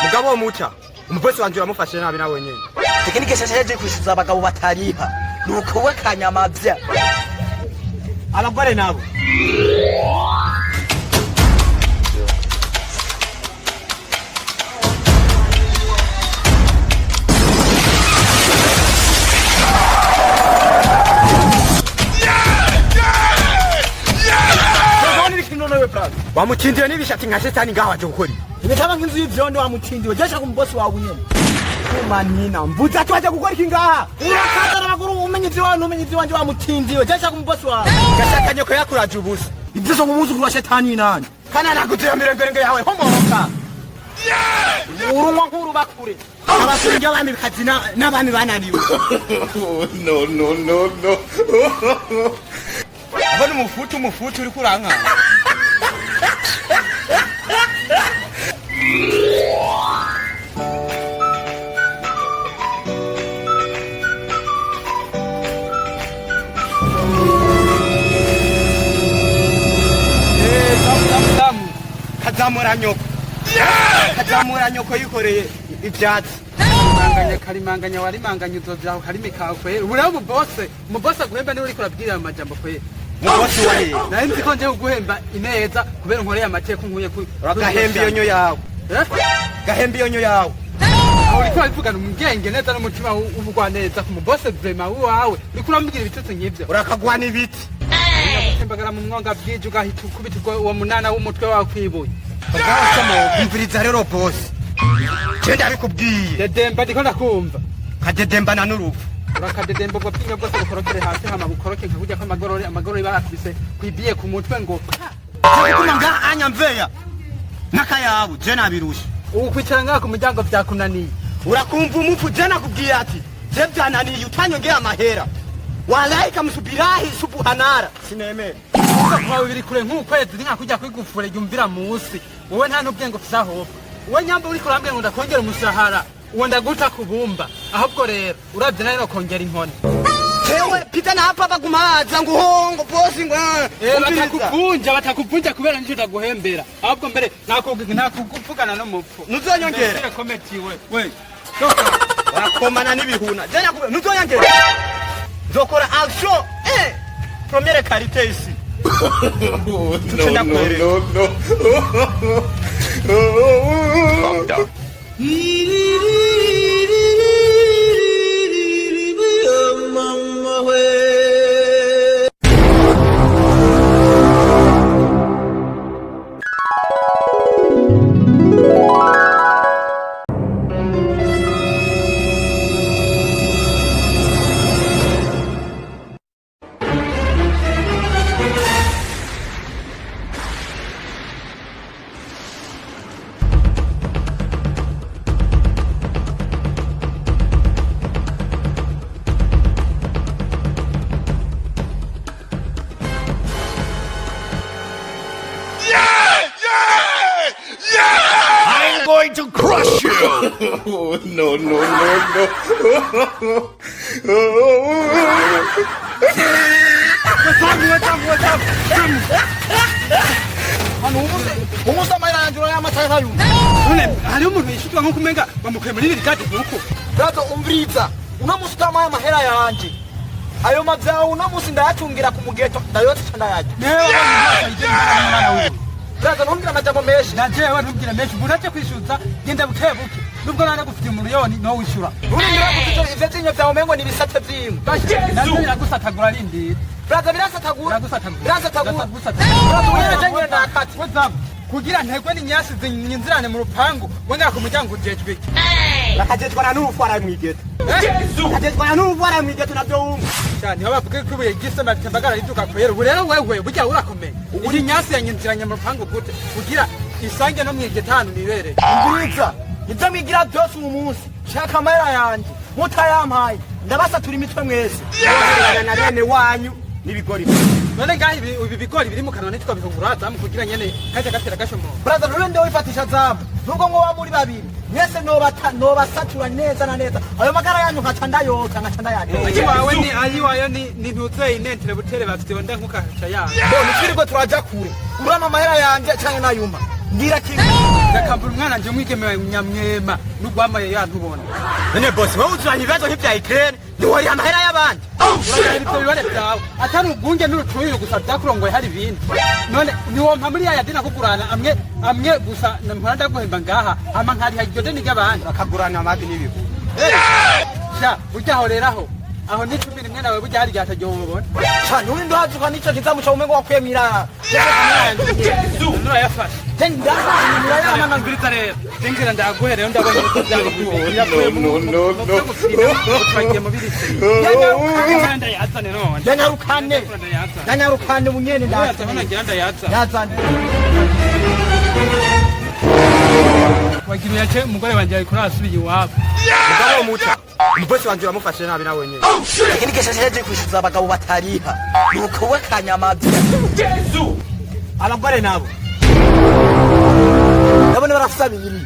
Mugabo muca umubosi wanje uramufashe nabi nawe nyene. Tekinike nshasha yaje kwishyuza abagabo batariha ni ukuba kanyamavya. Abagore nabo. Wamutindiwe n'ibishati nka shetani ngaho aje gukora iki? Ibitaba nk'inzu y'ivyondo wamutindiwe jesha ku mubosi wawe nyene. Manina mvuze ati waje gukora iki ngaha? Urakazana abaguru umenya ivy'iwawe ntumenye ivy'iwanje wamutindiwe jesha ku mubosi wawe. Gashaka nyoko yakuraje ubusa. Ivyo ngo umwuzukuru wa shetani nani? Kana nakutuye mirengerenge yawe homoka. Urunwa nk'urubakure. Abashinja abami bikazi n'abami bananiwe. No, no, no, no. Mbona umufutu umufutu uriko uranka. Kazamura nyoko. Kazamura nyoko yikoreye ivyatsi. Manganya karimanganya warimanganya uzovyaho karimi kawe kwera. Ubu rero umubose umubose aguhemba niwe uriko urabwira ayo majambo kwera. Umubosi wahe? Nari nzi ko nje kuguhemba ineza kubera unkoreye amateka unkuye ku Uragahemba iyo nyo yawe. Eh? Gahemba iyo nyo yawe. Aho uriko urabivugana umugenge neza n'umutima w'ubugwa neza ku mubose vrema wawe uriko urambwira ibitutsi nk'ivyo. Urakagwana ibiti. Ugutembagara mu mwonga bwije ugahita ukubita uwo munana w'umutwe wawe kwibuye. Umviriza rero bosi. Je ndabikubwiye. Dedemba ndiko ndakumva. Kadedembana n'urupfu. Urakadedemba ubwo bwinyo bwose bukorokere hasi hama bukoroke nka kurya kw'amagorori amagorori barakubise kwibiye ku mutwe ngo pa. Kuguma ngaha anya mveya. N'akayabu je nabirusha. Ubu kwicara ngaha ku muryango vyakunaniye. Urakumva umupfu je nakubwiye ati je byananiye utanyongeye amahera. Walahi kamusubirahi subuhanara. Sinemera. Kuvuga kwawe biri kure nk'ukwezi ni nka kurya kw'igufure yumvira musi. Wowe nta n'ubwenge ufise ahubwo. Wowe nyamba uriko urambwira ngo ndakongera umushahara. Uwo ndaguta kubumba. Ahubwo rero uravye nawe nokongera inkoni. Jewe pita na hapa baguma baza ngo hongo bosi ngo Eh, umviriza. batakuvunja batakuvunja kubera nico ndaguhembera. Ahubwo mbere nakuvugana n'umupfu. Ntuzonyongera. Mbere kometiwe. We. Urakomana n'ibihuna. Je nakubwiye ntuzonyongera. Nzokora action eh première qualité ici. No, no, no, no. I'm going to crush you! No, no, no, no. Umunsi amahera yanje urayamata yumva. None hariho umuntu yishutwa nko kumenga bamukuye muri birigade nkuko. Brazo umviriza uno musi utamaye amahera yanje ayo mavyawe uno musi ndayacungira ku mugeto ndayotsa ndayarya. Newe Brazo ntumbwire amajambo menshi. na jewe ntubwire menshi umuntu aje kwishyuza genda buke buke nubwo nana gufitiye umuriyoni no wishyura. Urindira gusa ivyo vyinyo vyawe umengo ni ibisate vy'imbwa. Navyo biragusatagura rindira. Brazo birasatagura. Biragusatagura. Birasatagura. Biragusatagura. Brazo wewe je ndakati. Wazamu kugira ntegwe n'inyasi zinyinzirane mu rupangu wongera ku muryango ujejwe iki? Bakajetwana n'urupfu aramwigeta. Bakajetwana n'urupfu aramwigeta navyo wumva. Cyane niho bavuga ko ibuye ry'isema ritembagara riduka kwera. Ubu rero wewe burya urakomeye. Uri nyasi yanyinziranye mu rupangu gute kugira isange no mwigeta nibereye. Umviriza ivyo mwigira vyose uyu munsi shaka amahera yanje mutayampaye ndabasatura imitwe mwese. Yohererana na bene wanyu n'ibigori. None ngaha ibi bigori biri mu kanwa ntitwabihungura zamu kugira nyene kaje gatera gashomoka. Brazo none nde wifatisha zamu nubwo mwoba muri babiri mwese nobasatura neza na neza ayo magara yanyu nkaca ndayotsa nkaca ndayarya. Ayiwawe ni ayiwayo ni ni ntuzeye inentere butere bafite onda nkukaca ya. Bo nitwirirwe turaja kure urama amahera yanje canke nayuma ngira kimwe. Ndakambura umwana nje umwigeme wawe nyamwema n'ugwamaye yantubona. None bosi, wowe uzuranye ibibazo nk'ibya Ukraine, ntiworiha amahera y'abandi? Uragahera ivyo bibare vyawe atari ubwunge n'urucurire gusa vyakurongoye, hari ibindi. None ntiwompa muri ya yadini akugurana amwe amwe gusa, mpora ndaguhemba ngaha, hama nkariha iryo deni ry'abandi. Bakagurana amabi n'ibihugu. Sha, burya aho rero aho ni 11 nawe, burya hari igihe ataryo wobona. Cyane uri ndazuka nico kizamu cyawe umengo wakwemira. Nurayafashe. Ndayamana. Nguriza rero ndinjira ndaguhe rero, ndabona uko byari. No, no, no, no. Twagiye mu birisi, ndayazane none. Yanyarukane. Ndayazane. Yanyarukane bunyene. Ndayazane. Ndazane. Ngira ndayazane. Yazane. Wagira uyace umugore wanjye ariko arasubiye iwabo. Mugabo muta umubosi wanje uramufashe nabi nawe nyene. Iki ni gishashe kwishyuza abagabo batariha nuko we kanyamabyi. Abagore nabo Ndabona barafise abiri.